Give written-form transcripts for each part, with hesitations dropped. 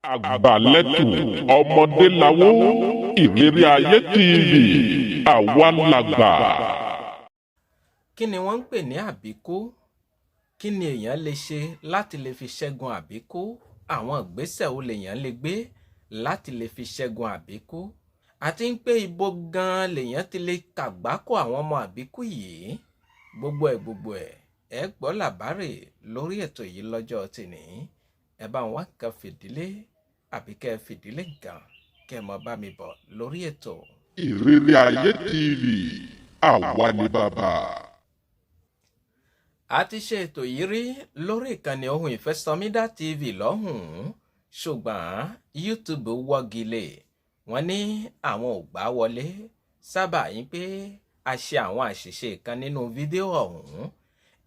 Àgbàlẹ́tù ọmọdé lawó. Ìrírí Ayé TV, àwa làgbà. Kí ni wọ́n ń pè ní àbíkú? Kí ni èèyàn lè ṣe láti lè fi ṣẹ́gun àbíkú? Àwọn ìgbésẹ̀ wo lèèyàn lè gbé láti lè fi ṣẹ́gun àbíkú? Àti ń pé ibo gan-an lèèyàn ti lè kàgbákò àwọn ọmọ àbíkú yìí? Gbogbo ẹ̀ gbogbo ẹ̀, ẹ gbọ́ làbárè lórí ètò yìí lọ́jọ́ tìní. Ẹ bá ń wá nǹkan fìdílé àbí kẹ́ ẹ fìdílé nǹkan kẹ́ ẹ mọ bá mi bọ̀ lórí ètò. Ìrírí Ayé TV, àwa ni bàbá. A ti ṣe ètò yìí rí lórí ìkànnì Ohun Ìfẹ́sọmídà TV lọ́hùn-ún, ṣùgbọ́n YouTube wọ́gi lé. Wọ́n ní àwọn ò gbà wọlé sábà yín pé a ṣe àwọn àṣìṣe kan nínú fídíò ọ̀hún.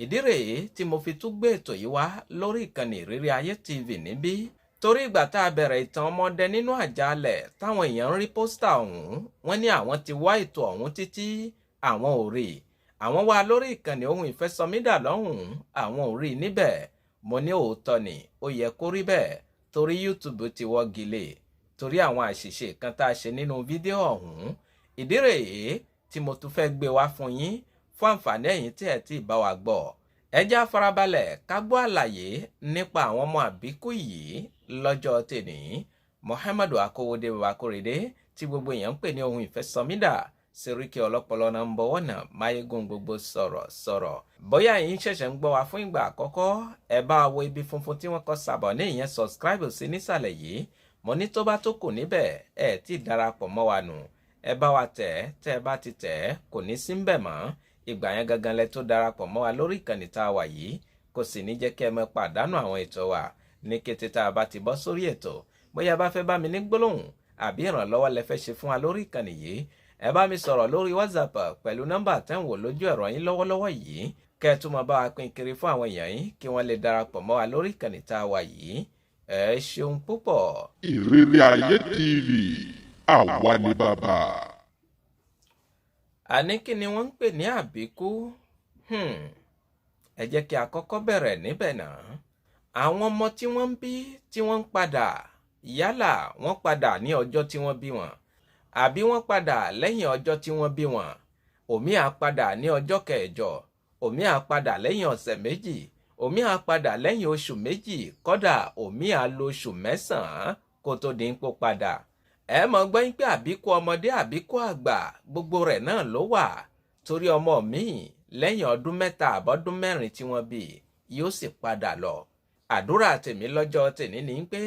Ìdí rèé tí mo fi tún gbé ètò yìí wá lórí ìkànnì Ìrírí Ayé TV níbí, torí ìgbà tá a bẹ̀rẹ̀ ìtàn ọmọdé nínú àjàalẹ̀ táwọn èèyàn ń rí pósítà ọ̀hún, wọ́n ní àwọn ti wá ètò ọ̀hún títí, àwọn ò rí. Àwọn wá lórí ìkànnì Ohun Ìfẹ́sọmídà lọ́hùn-ún, àwọn ò rí níbẹ̀. Mo ní òótọ́ ni, ó yẹ kó rí bẹ́ẹ̀ torí YouTube ti wọ́gi lé torí àwọn àṣìṣe kan tá a ṣe nínú fídíò ọ̀hún. Ìdí rèé tí mo tún fẹ́ gbé wá fún yín fún àǹfààní ẹ̀yin tí ẹ̀ tí ì bá wa gbọ́. Ẹ já farabalẹ̀ ká gbọ́ àlàyé nípa àwọn ọmọ àbíkú yìí lọ́jọ́ tèní. Muhammadu Akówódé Babakorede tí gbogbo èèyàn ń pè ní Ohun Ìfẹ́sọmídà, Sẹ́ríkì ọlọ́pọlọ náà ń bọ̀wọ̀ náà, máyégún gbogbo sọ̀rọ̀ sọ̀rọ̀. Bóyá ẹ̀yin ṣẹ̀ṣẹ̀ ń gbọ́ wa fún ìgbà àkọ́kọ́, ẹ bá wo ibi funfun tí wọ́n kọ sàbọ̀ ní ìyẹn subscribe sí nísàlẹ̀ yìí. Mo ní tó bá tó kù níbẹ̀, ẹ tí darapọ̀ mọ́ wa nù. Ẹ bá wa tẹ̀. Tẹ́ ẹ bá ti tẹ̀, kò ní sí ń bẹ̀ mọ́. Ìgbà yẹn gangan lẹ tó darapọ̀ mọ́ wa lórí ìkànnì tá a wà yìí. Kò sì ní jẹ́ kí ẹ mọ́ pàdánù àwọn ètò wa ní kété tá a bá ti bọ́ sórí ètò. Bóyá bá fẹ́ bá mi ní gbólóhùn àbí ìrànlọ́wọ́ lẹ fẹ́ ṣe fún wa lórí ìkànnì yìí, ẹ bá mi sọ̀rọ̀ lórí WhatsApp pẹ̀lú nọ́mbà tẹ́ ń wò lójú ẹ̀rọ yín lọ́wọ́lọ́wọ́ yìí. Kẹ́ ẹ tún máa bá wa pín kiri fún àwọn èèyàn yín kí wọ́n lè darapọ̀ mọ́ wa lórí ìkànnì tá a wà yìí. Ẹ ṣeun púpọ̀. Ìrírí Ayé TV, àwa ni bàbá. Àní kí ni wọ́n ń pè ní àbíkú? Ẹ jẹ́ kí a kọ́kọ́ bẹ̀rẹ̀ níbẹ̀ náà. Àwọn ọmọ tí wọ́n ń bí tí wọ́n ń padà, yálà wọ́n padà ní ọjọ́ tí wọ́n bí wọn àbí wọ́n padà lẹ́yìn ọjọ́ tí wọ́n bí wọn, òmí á padà ní ọjọ́ kẹjọ, òmí á padà lẹ́yìn ọ̀sẹ̀ 2, òmí á padà lẹ́yìn oṣù 2, kódà òmí á lo oṣù 9 kó tó di ń pò padà. Ẹ mọ̀ gbọ́ pé àbíkú ọmọdé, àbíkú àgbà, gbogbo rẹ̀ náà ló wà, torí ọmọ míì lẹ́yìn ọdún 3 àbọ́dún 4 tí wọ́n bí yóò sì padà lọ. Àdúrà tèmi lọ́jọ́ tèmi ni pé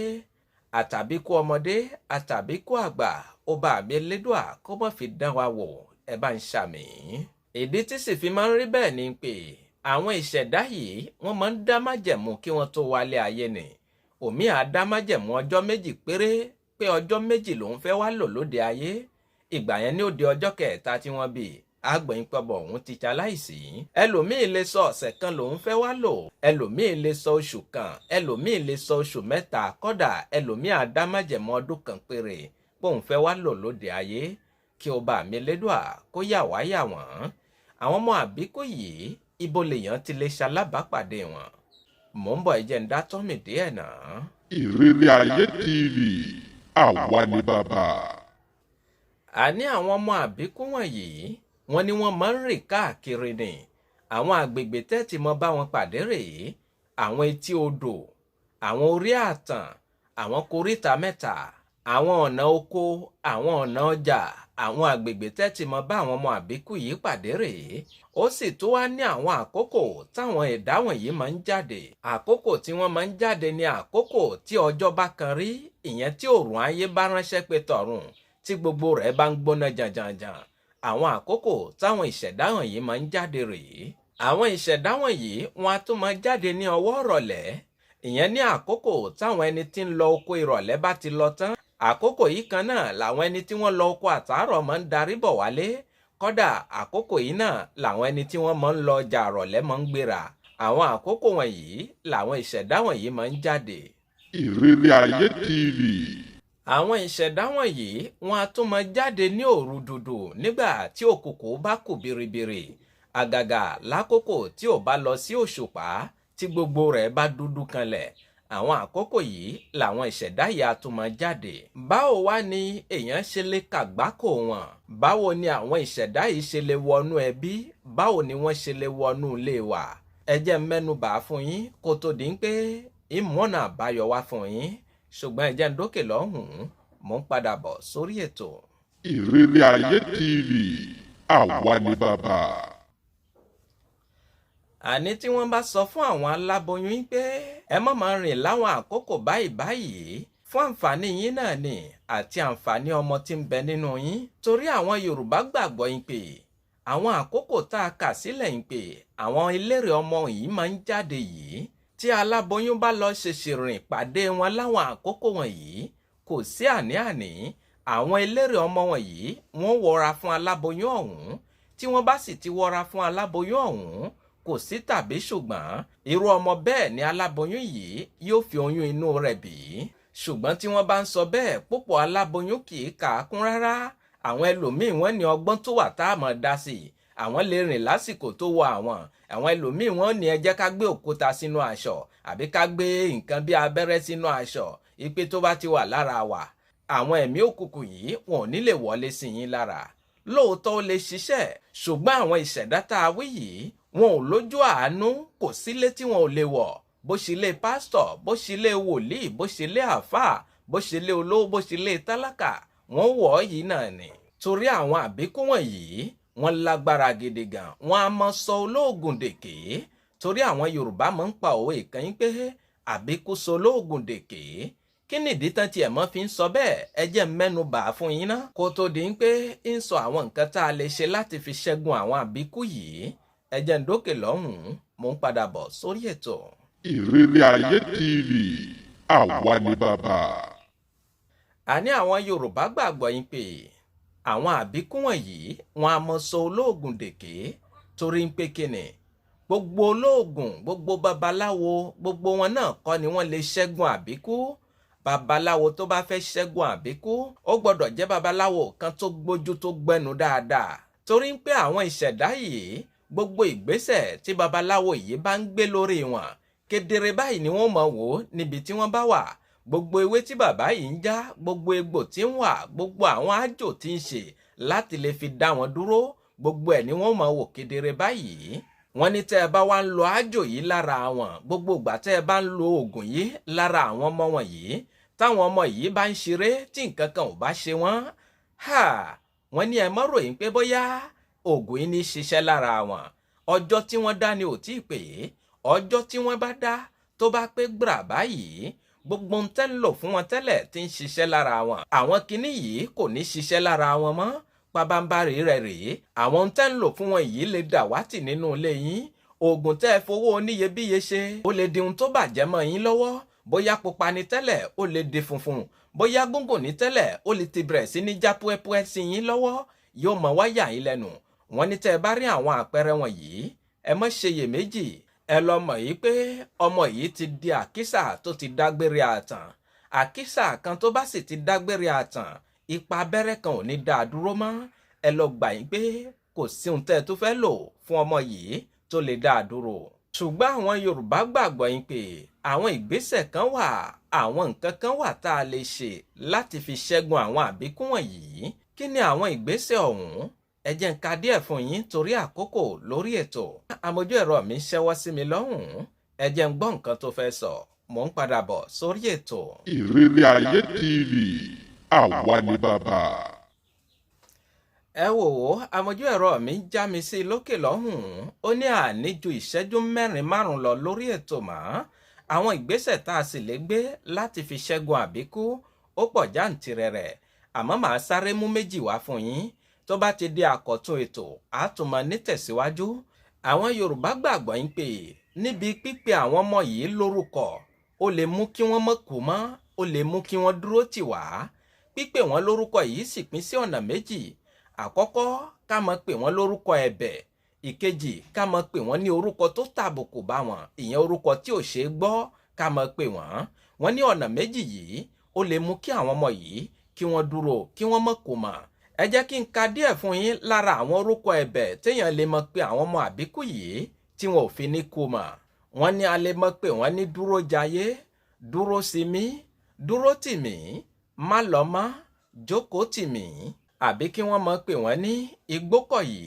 àtàbíkú ọmọdé, àtàbíkú àgbà, ọba mi Elédùà kó má fi dán wa wò. Ẹ bá ń ṣàmì. Ìdí tí sì fi máa ń rí bẹ́ẹ̀ ni pé àwọn ìṣẹ̀dá yìí, wọ́n máa ń dá májẹ̀mú kí wọ́n tó wálé ayé ni. Òmí á dá májẹ̀mú ọjọ́ 2 péré, pé ọjọ́ 2 lòun fẹ́ wá lò lóde ayé. Ìgbà yẹn ní òde ọjọ́ kẹta tí wọ́n bí agbẹ̀yìn pọ̀bọ̀ òun ti ṣaláìsí. Ẹlòmíín lè sọ ọ̀sẹ̀ kan lòun fẹ́ wá lò, ẹlòmíín lè sọ oṣù kan, ẹlòmíín lè sọ oṣù 3, kódà ẹlòmíín á dá májẹ̀mú ọdún kan péré bóun fẹ́ wá lò lóde ayé. Kí ọba mi Lédùà kó yà wá yà wọ́n. Àwọn ọmọ àbíkú yìí, ibo lèèyàn ti lè ṣalábàápàdé wọn? Mò ń bọ̀, ẹ jẹ́ ń dá tọ́mì díẹ̀ náà. Ìrírí Ayé TV, àwa ni bàbá. Àní àwọn ọmọ àbíkú wọ̀nyí, wọ́n ní wọ́n máa ń rìn káàkiri ni. Àwọn àgbègbè tẹ́tì mọ́ bá wọn pàdé rèé: àwọn etí odò, àwọn orí ààtàn, àwọn koríta mẹ́ta, àwọn ọ̀nà oko, àwọn ọ̀nà ọjà. Àwọn àgbègbè tẹ́tì mọ́ bá àwọn ọmọ àbíkú yìí pàdé rèé. Ó sì tún wá ní àwọn àkókò táwọn ẹ̀dá wọ̀nyí máa ń jáde. Àkókò tí wọ́n máa ń jáde ní àkókò tí ọjọ́ bá kan rí, ìyẹn tí òòrùn ayé bá ránṣẹ́ pé tọ̀run, tí gbogbo rẹ̀ bá ń gbóná jànjànjàn. Àwọn àkókò táwọn ìṣẹ̀dá wọ̀nyí máa ń jáde rèé. Àwọn ìṣẹ̀dá wọ̀nyí, wọn á tún máa jáde ní ọwọ́ ìrọ̀lẹ́, ìyẹn ní àkókò táwọn ẹni tí ń lọ oko ìrọ̀lẹ́ bá ti lọ tán. Àkókò yìí kan náà làwọn ẹni tí wọ́n lọ oko àtàárọ̀ máa ń darí bọ̀ wálé. Kódà àkókò yìí náà làwọn ẹni tí wọ́n máa ń lọ ọjà àrọ̀lẹ́ máa ń gbéra. Àwọn àkókò wọ̀nyí làwọn ìṣẹ̀dá wọ̀nyí máa ń jáde. Ìrírí Ayé TV. Àwọn ìṣẹ̀dá wọ̀nyí, wọn á tún máa jáde ní òru dúdú nígbà tí òkùnkùn bá kù biribiri, àgàgà lákòókò tí ò bá lọ sí òṣùpá, tí gbogbo rẹ̀ bá dúdú kanlẹ̀. Àwọn àkókò yìí làwọn ìṣẹ̀dá yìí á tún máa jáde. Báwo wá ni èèyàn ṣe lè kàgbákò wọn? Báwo ni àwọn ìṣẹ̀dá yìí ṣe lè wọnú ẹbí? Báwo ni wọ́n ṣe lè wọnú ilé wa? Ẹ jẹ́ n mẹ́nu bà á fún yín kó tó di pé ìmọ̀nà àbáyọ wá fún yín, ṣùgbọ́n ẹ jẹ́ n dókè lọ́hùn-ún, mò ń padà bọ̀ sórí ètò. Ìrírí Ayé TV, àwa ni bàbá. Àní tí wọ́n bá sọ fún àwọn aláboyún yín pé ẹ má máa rìn láwọn àkókò báyìí báyìí, fún àǹfààní yín náà ni àti àǹfààní ọmọ tí ń bẹ nínú yín. Torí àwọn Yorùbá gbàgbọ́ yín pé àwọn àkókò tá a kà sílẹ̀ yín pé àwọn eléré ọmọ yìí máa ń jáde yìí, tí aláboyún bá lọ ṣèṣì rìn pàdé wọn láwọn àkókò wọ̀nyí, kò sí àní-àní, àwọn eléré ọmọ wọ̀nyí wọ́n wọra fún aláboyún ọ̀hún. Tí wọ́n bá sì ti wọra fún aláboyún ọ̀hún, kò sí tàbí ṣùgbọ́n irú ọmọ bẹ́ẹ̀ ni aláboyún yìí yóò fi oyún inú rẹ̀ bí. Ṣùgbọ́n tí wọ́n bá ń sọ bẹ́ẹ̀, púpọ̀ aláboyún kì í kà á kún rárá. Àwọn ẹlòmíín wọ́n ní ọgbọ́n tó wà tá a mọ̀ dá sí i, àwọn lè rìn lásìkò tó wọ àwọn. Àwọn ẹlòmíín wọ́n ní ẹ jẹ́ ká gbé òkúta sínú aṣọ àbí ká gbé nǹkan bí abẹ́rẹ́ sínú aṣọ, ipe tó bá ti wà lára wa, àwọn ẹ̀mí òkùnkùn yìí wọn ò ní lè wọlé sí yín lára. Lóòótọ́ ó lè ṣiṣẹ́, ṣùgbọ́n àwọn ìṣẹ̀dá tá a wí yìí wọn ò lójú àánú, kò sílé tí wọn ò lè wọ̀. Bó ṣe lé pásítọ̀, bó ṣe lé wòlíì, bó ṣe lé àáfàá, bó ṣe lé olówó, bó ṣe lé tálákà, wọ́n wọ̀ ọ́ yìí náà ni. Torí àwọn àbíkú wọ̀nyí wọ́n lágbára gidi gan, wọ́n á mọ sọ olóògùn dèké. Torí àwọn Yorùbá máa ń pa òwe kan yín pé àbíkú sọ olóògùn dèké. Kí nìdí tán tiẹ̀ mọ́ fi ń sọ bẹ́ẹ̀? Ẹ jẹ́ n mẹ́nu bà á fún yín ná, kó tó di pé ń sọ àwọn nǹkan tá a lè ṣe láti fi ṣẹ́gun àwọn àbíkú yìí. Ẹ jẹ́ n dókè lọ́hùn-ún, mò ń padà bọ̀ sórí ètò. Ìrírí Ayé TV, àwa ni bàbá. Àní àwọn Yorùbá gbàgbọ́ yín pé àwọn àbíkú wọ̀nyí wọn a mọ sọ olóògùn dèké. Torí ń pé kíni, gbogbo olóògùn, gbogbo babaláwo, gbogbo wọn náà kọ́ ni wọ́n lè ṣẹ́gun àbíkú. Babaláwo tó bá fẹ́ ṣẹ́gun àbíkú, ó gbọ́dọ̀ jẹ́ babaláwo kan tó gbójú tó gbẹnu dáadáa. Torí ń pé àwọn ìṣẹ̀dá yìí, gbogbo ìgbésẹ̀ tí babaláwo yìí bá ń gbé lórí wọn, kedere báyìí ni wọ́n mọ̀ wò níbi tí wọ́n bá wà. Gbogbo ewé tí bàbá yìí ń já, gbogbo egbò tí ń wà, gbogbo àwọn àjò tí ń ṣe láti lè fi dá wọn dúró, gbogbo ẹ̀ ni wọ́n mọ̀ wò kedere báyìí. Wọ́n ní tẹ́ ẹ bá wá ń lo àjò yìí lára wọn, gbogbo ìgbà tẹ́ ẹ bá ń lo oògùn yìí lára àwọn ọmọ wọn yìí, táwọn ọmọ yìí bá ń ṣeré tí nǹkan kan ò bá ṣe wọ́n, ha, wọ́n ní ẹ mọ́ ròyìn pé bóyá oògùn yìí ní ṣiṣẹ́ lára wọn. Ọjọ́ tí wọ́n dá ni ò tí ì pè é. Ọjọ́ tí wọ́n bá dá tó bá pé gbà báyìí, gbogbo ń tẹ́ ń lò fún wọn tẹ́lẹ̀ tí ń ṣiṣẹ́ lára wọn, àwọn kinní yìí kò ní ṣiṣẹ́ lára wọn mọ́. Pabambarì rẹ̀ rèé, àwọn ń tẹ́ ń lò fún wọn yìí lè dàwátì nínú ilé yín. Oògùn tẹ́ ẹ fowó oníyebíye ṣe, ó lè di ohun tó bàjẹ́ mọ́ yín lọ́wọ́. Bóyá pupa ni tẹ́lẹ̀, ó lè di funfun. Bóyá gúngùn ní tẹ́lẹ̀, ó lè ti bẹ̀rẹ̀ sí ní já púẹ́púẹ́ sí yín lọ́wọ́, yóò mọ̀ wá yà yín lẹ́nu. Wọ́n ní tẹ́ ẹ bá rí àwọn àpẹẹrẹ wọ̀nyí, ẹ má ṣeyèméjì, ẹ lọ mọ̀ yìí pé ọmọ yìí ti di àkísà tó ti dágbére àtàn. Àkísà kan tó bá sì ti dágbére àtàn, ipa abẹ́rẹ́ kan ò ní dá a dúró mọ́. Ẹ lọ gbà yín pé kò sí ohun tẹ́ ẹ tó fẹ́ lò fún ọmọ yìí tó lè dá a dúró. Ṣùgbọ́n àwọn Yorùbá gbàgbọ́ yín pé àwọn ìgbésẹ̀ kan wà, àwọn nǹkan kan wà tá a lè ṣe láti fi ṣẹ́gun àwọn àbíkú wọ̀nyí. Kí ni àwọn ìgbésẹ̀ ọ̀hún? Ẹ jẹ́ n ka díẹ̀ fún yín torí àkókò lórí ètò. Amójú ẹ̀rọ mi ń ṣẹ́wọ́ sí mi lọ́hùn-ún, ẹ jẹ́ n gbọ́ nǹkan tó fẹ́ sọ. Mò ń padà bọ̀ sórí ètò. Ìrírí Ayé TV, àwa ni bàbá. Ẹ wò ó, amójú ẹ̀rọ mi ń já mi sí lókè lọ́hùn-ún, ó ní àní ju ìṣẹ́jú mẹ́rin márùn-ún lọ lórí ètò mọ́. Àwọn ìgbésẹ̀ tá a sì lè gbé láti fi ṣẹ́gun àbíkú ó pọ̀ jáǹtirẹrẹ, àmọ́ màá sáré mú méjì wá fún yín. Tó bá ti di àkọ́tún ètò, á tún máa nítẹ̀síwájú. Àwọn Yorùbá gbàgbọ́ yín pé níbi pípe àwọn ọmọ yìí lórúkọ, ó lè mú kí wọ́n mọ̀ kú mọ́, ó lè mú kí wọ́n dúró tì wá. Pípè wọ́n lórúkọ yìí sì pín sí ọ̀nà méjì. Àkọ́kọ́, ká máa pè wọ́n lórúkọ ẹ̀bẹ̀. Ìkejì, ká máa pè wọ́n ní orúkọ tó tàbùkù bá wọn, ìyẹn orúkọ tí ò ṣeé gbọ́ ká máa pè wọ́n. Wọ́n ní ọ̀nà méjì yìí ó lè mú kí àwọn ọmọ yìí kí wọ́n dúró, kí wọ́n mọ̀ kó mọ̀. Ẹ jẹ́ kí n ka díẹ̀ fún yín lára àwọn orúkọ ẹ̀bẹ̀ téèyàn lè mọ̀ pé àwọn ọmọ àbíkú yìí tí wọn ò fi ní kú mọ̀. Wọ́n ní a lè mọ̀ pé wọ́n ní dúró jayé, Dúró sí mi, dúró tì mí, má lọ mọ́, jókòó tì mí, àbí kí wọ́n mọ̀ pé wọ́n ní igbókọ̀yí,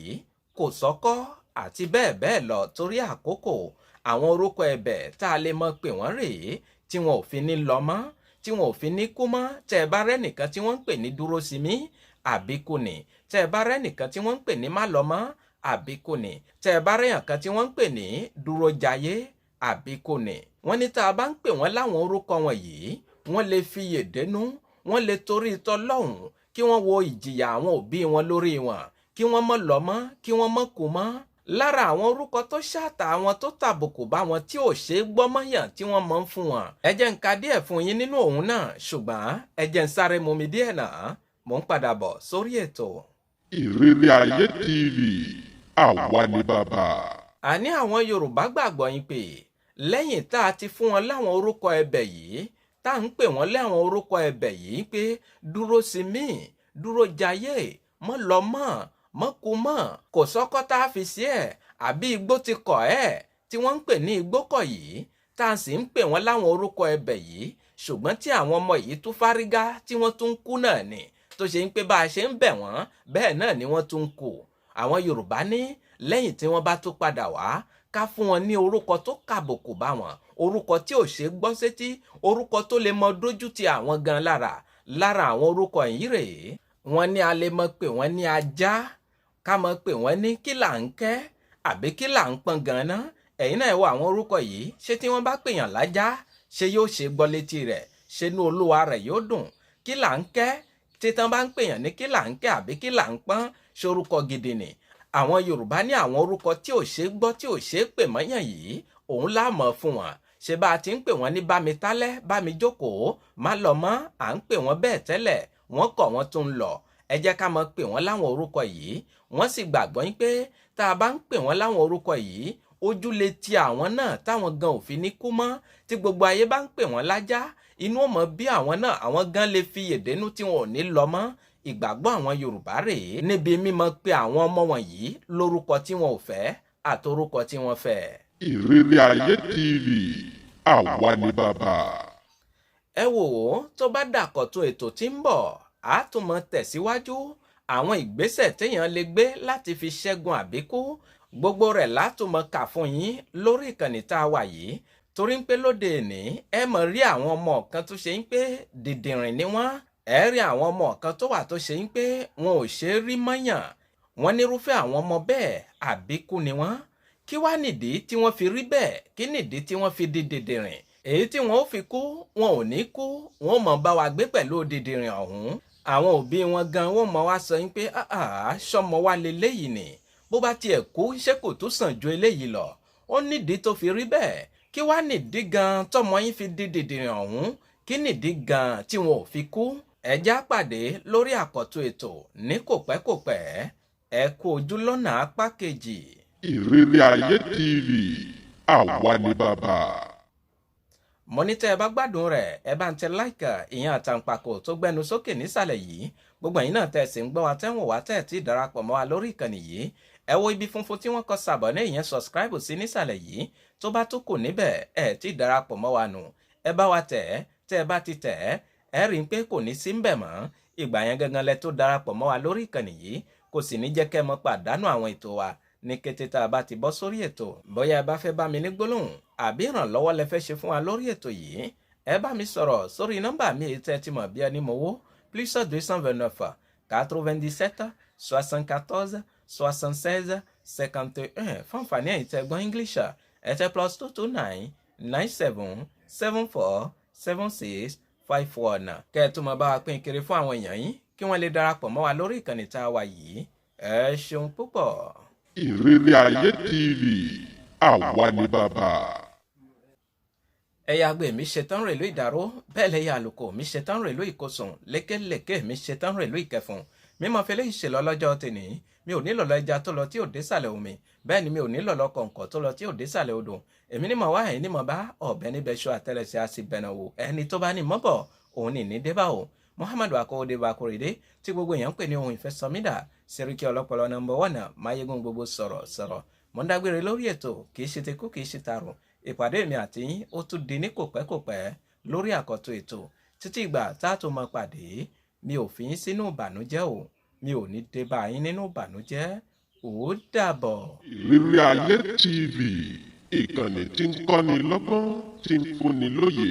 kò sọ́kọ́ àti bẹ́ẹ̀ bẹ́ẹ̀ lọ. Torí àkókò, àwọn orúkọ ẹ̀bẹ̀ tá a lè mọ̀ pé wọ́n rèé tí wọn ò fi ní lọ mọ́, tí wọn ò fi ní kú mọ́. Tẹ́ ẹ bá rẹ́nìkan tí wọ́n ń pè ní dúró sí mi, àbíkú ni. Tẹ́ ẹ bá rẹ́nìkan tí wọ́n ń pè ní má lọ mọ́, àbíkú ni. Tẹ́ ẹ bá rẹ́yàn kan tí wọ́n ń pè ní dúró jayé, àbíkú ni. Wọ́n ní tá a bá ń pè wọ́n láwọn orúkọ wọ̀nyí, wọ́n lè fi yèdénú, wọ́n lè torí tọlọ́hùn kí wọ́n wo ìjìyà àwọn òbí wọn lórí wọn, kí wọ́n mọ́ lọ mọ́, kí wọ́n mọ́ kú mọ́. Lára àwọn orúkọ tó ṣàtà àwọn tó tàbùkù bá wọn tí ò ṣeé gbọ́ mọ́yàn tí wọ́n mọ̀ ń fún wọn. Ẹ jẹ́ ń ka díẹ̀ fún yín nínú òun náà, ṣùgbọ́n ẹ jẹ́ ń sáré mumi díẹ̀ náà, mò ń padà bọ̀ sórí ètò. Ìrírí Ayé TV, àwa ni bàbá. Àní àwọn Yorùbá gbàgbọ́ yín pé lẹ́yìn tá a ti fún wọn láwọn orúkọ ẹ̀bẹ̀ yìí, tá à ń pè wọ́n láwọn orúkọ ẹ̀bẹ̀ yìí pé dúró sí mi, dúró jayé, mọ́ lọ mọ́, mọ́ kú mọ́, kò sọ́kọ́ tá a fi sí ẹ̀, àbí igbó ti kọ̀ ẹ́ tí wọ́n ń pè ní igbó kọ̀ yìí, tá a sì ń pè wọ́n láwọn orúkọ ẹ̀bẹ̀ yìí, ṣùgbọ́n tí àwọn ọmọ yìí tún fárígá tí wọ́n tún kú náà ni, tó ṣe ń pé bá a ṣe ń bẹ̀ wọ́n bẹ́ẹ̀ náà ni wọ́n tún kú. Àwọn Yorùbá ní lẹ́yìn tí wọ́n bá tún padà wá, ká fún wọn ní orúkọ tó kàbùkù bá wọn, orúkọ tí ò ṣe gbọ́ sétí, orúkọ tó lè mọ dójú ti àwọn gan lára. Lára àwọn orúkọ yìí rèé, wọ́n ní a lè mọ pé wọ́n ní ajá, ká mọ̀ pé wọ́n ní kí là ń kẹ́ àbí kí là ń pọn gan-an. Ẹ̀yin náà wo àwọn orúkọ yìí, ṣé tí wọ́n bá pèèyàn lájá, ṣé yóò ṣe gbọ́ létí rẹ̀, ṣé inú olúwa rẹ̀ yóò dùn? Kí là ń kẹ́, tí tán bá ń pèèyàn ní kí là ń kẹ́ àbí kí là ń pọ́n, ṣorúkọ gidi ni? Àwọn Yorùbá ní àwọn orúkọ tí ò ṣe gbọ́ tí ò ṣe pè mọ́yàn yìí, òun láàmọ̀ fún wọn. Ṣé bá a ti ń pè wọ́n ní bámi tálẹ́, bámi jókòó, má lọ mọ́, à ń pè wọ́n bẹ́ẹ̀ tẹ́lẹ̀, wọ́n kọ̀ wọ́n tún ń lọ. Ẹ jẹ́ ká mọ̀ pè wọ́n láwọn orúkọ yìí. Wọ́n sì gbàgbọ́ yín pé tá a bá ń pè wọ́n láwọn orúkọ yìí, ojú lè ti àwọn náà táwọn gan ò fi ní kú mọ́. Tí gbogbo ayé bá ń pè wọ́n lájá, inú ò mọ̀ bí àwọn náà, àwọn gan lè fi yèdénú tí wọn ò ní lọ mọ́. Ìgbàgbọ́ àwọn Yorùbá rèé níbi mímọ̀ pé àwọn ọmọ wọ̀nyí lórúkọ tí wọn ò fẹ́ àtorúkọ tí wọ́n fẹ́. Ìrírí Ayé TV, àwa ni bàbá. Ẹ wò ó, tó bá dàkọ̀tún ètò tí ń bọ̀, a tún mọ tẹ̀síwájú àwọn ìgbésẹ̀ téèyàn lè gbé láti fi ṣẹ́gun àbíkú. Gbogbo rẹ̀ látùmọ̀ kà fún yín lórí ìkànnì tá a wà yìí, torí ń pé lóde òní ẹ mọ̀ rí àwọn ọmọ kan tó ṣe ń pé dìndìnrìn ni wọ́n, ẹ rí àwọn ọmọ kan tó wà tó ṣe ń pé wọn ò ṣe é rí mọ́yàn. Wọ́n nírúfẹ́ àwọn ọmọ bẹ́ẹ̀ àbíkú ni wọ́n. Kí wá nìdí tí wọ́n fi rí bẹ́ẹ̀? Kí nìdí tí wọ́n fi di dìndìnrìn? Èyí tí wọ́n ó fi kú, wọn ò ní kú, wọn ò mọ̀ bá wa gbé pẹ̀lú dìndìnrìn ọ̀hún. Àwọn òbí wọn gan wọn mọ̀ wá sọ yín pé ṣọmọ wa leléyìí ni, bó bá tiẹ̀ kú ṣé kò tún sàn ju eléyìí lọ? Ó nídìí tó fi rí bẹ́ẹ̀. Kí wá nìdí gan tọmọ yín fi di dìndìnrìn ọ̀hún? Kí nìdí gan tí wọn ò fi kú? Ẹ já pàdé lórí àkọ́tún ètò ní kòpẹ́kòpẹ́. Ẹ kú ojú lọ́nà apá kejì. Ìrírí Ayé TV, àwa ni bàbá. Mo ní tẹ́ ẹ bá gbádùn rẹ̀, ẹ bá ń tẹ láìkà, ìyẹn àtàǹpàkò tó gbẹnu sókè nísàlẹ̀ yìí. Gbogbo ẹ̀yin náà tẹ́ ẹ sì ń gbọ́ wa, tẹ́ ń wò wá, tẹ́ ẹ ti darapọ̀ mọ́ wa lórí ìkànnì yìí, ẹ wo ibi funfun tí wọ́n kọ sàbọ̀ ní, ìyẹn subscribe sí nísàlẹ̀ yìí. Tó bá tó kù níbẹ̀, ẹ ti darapọ̀ mọ́ wa nù, ẹ bá wa tẹ̀ ẹ́. Tẹ́ ẹ bá ti tẹ̀ ẹ́, ẹ rí i pé kò ní sí ń bẹ̀ mọ́. Ìgbà yẹn gangan lẹ tó darapọ̀ mọ́ wa lórí ìkànnì yìí, kò sì ní jẹ́ kẹ́ mọ́ pàdánù àwọn ètò wa ní kété tá a bá ti bọ́ sórí ètò. Bóyá ẹ bá fẹ́ bá mi ní gbólóhùn àbí ìrànlọ́wọ́ lẹ fẹ́ ṣe fún wa lórí ètò yìí, ẹ bá mi sọ̀rọ̀ sórí nọ́mbà mi èyí tẹ́ ti mọ̀ bí ẹni mowó, +229 97 74 76 51. Fún àǹfààní ẹ̀yin tẹ́ gbọ́ English, ẹ tẹ +229 97 74 76 51. Kẹ́ ẹ tún mọ bá wa pín kiri fún àwọn èèyàn yín kí wọ́n lè darapọ̀ mọ́ wa lórí ìkànnì tá a wà yìí. Ẹ ṣeun púpọ̀. Ìrírí Ayé TV, àwa ni bàbá. Ẹ̀yà àgbẹ̀ mi ṣetán rèlú ìdàró, bẹ́ẹ̀ lẹ́yà àlùkò mi ṣetán rèlú ìkosùn, lékelèké mi ṣetán rèlú ìkẹfùn. Mímọ fẹlẹ́ ìṣèlọ lọ́jọ́ tèní, mi ò nílò lọ ẹja tó lọ tí ò dé sàlẹ̀ omi, bẹ́ẹ̀ ni mi ò nílò lọ kọ̀ǹkọ̀ tó lọ tí ò dé sàlẹ̀ odò. Èmi ní mọ̀ wá, ẹ̀yin ní mọ̀ bá, ọ̀bẹ níbẹ̀ ṣọ àtẹlẹsẹ̀ á sì bẹ̀nà wò. Ẹni tó bá ní mọ́bọ̀ òun ní ní débà o. Muhammadu Akọ́wọ́dé Bakorede tí gbogbo èèyàn ń pè ní ohun ìfẹ́ sọmídà, Sẹ́ríkì ọlọ́pọlọ nọ́mbà 1, máyégún gbogbo sọ̀rọ̀ sọ̀rọ̀. Mo ń dágbére lórí ètò, kì í ṣe tekú, kì í ṣe tarùn. Ìpàdé mi àti yín ó tún di ní kòpẹ́kòpẹ́. Lórí àkọ́tún ètò títí ìgbà tá a tó máa pàdé, mi ò fi yín sínú ìbànújẹ́ o, mi ò ní dé bá yín nínú ìbànújẹ́. Ó dàbọ̀. Ìrírí Ayé TV, ìkànnì tí ń kọ́ni lọ́gbọ́n, tí ń fúnni lóye.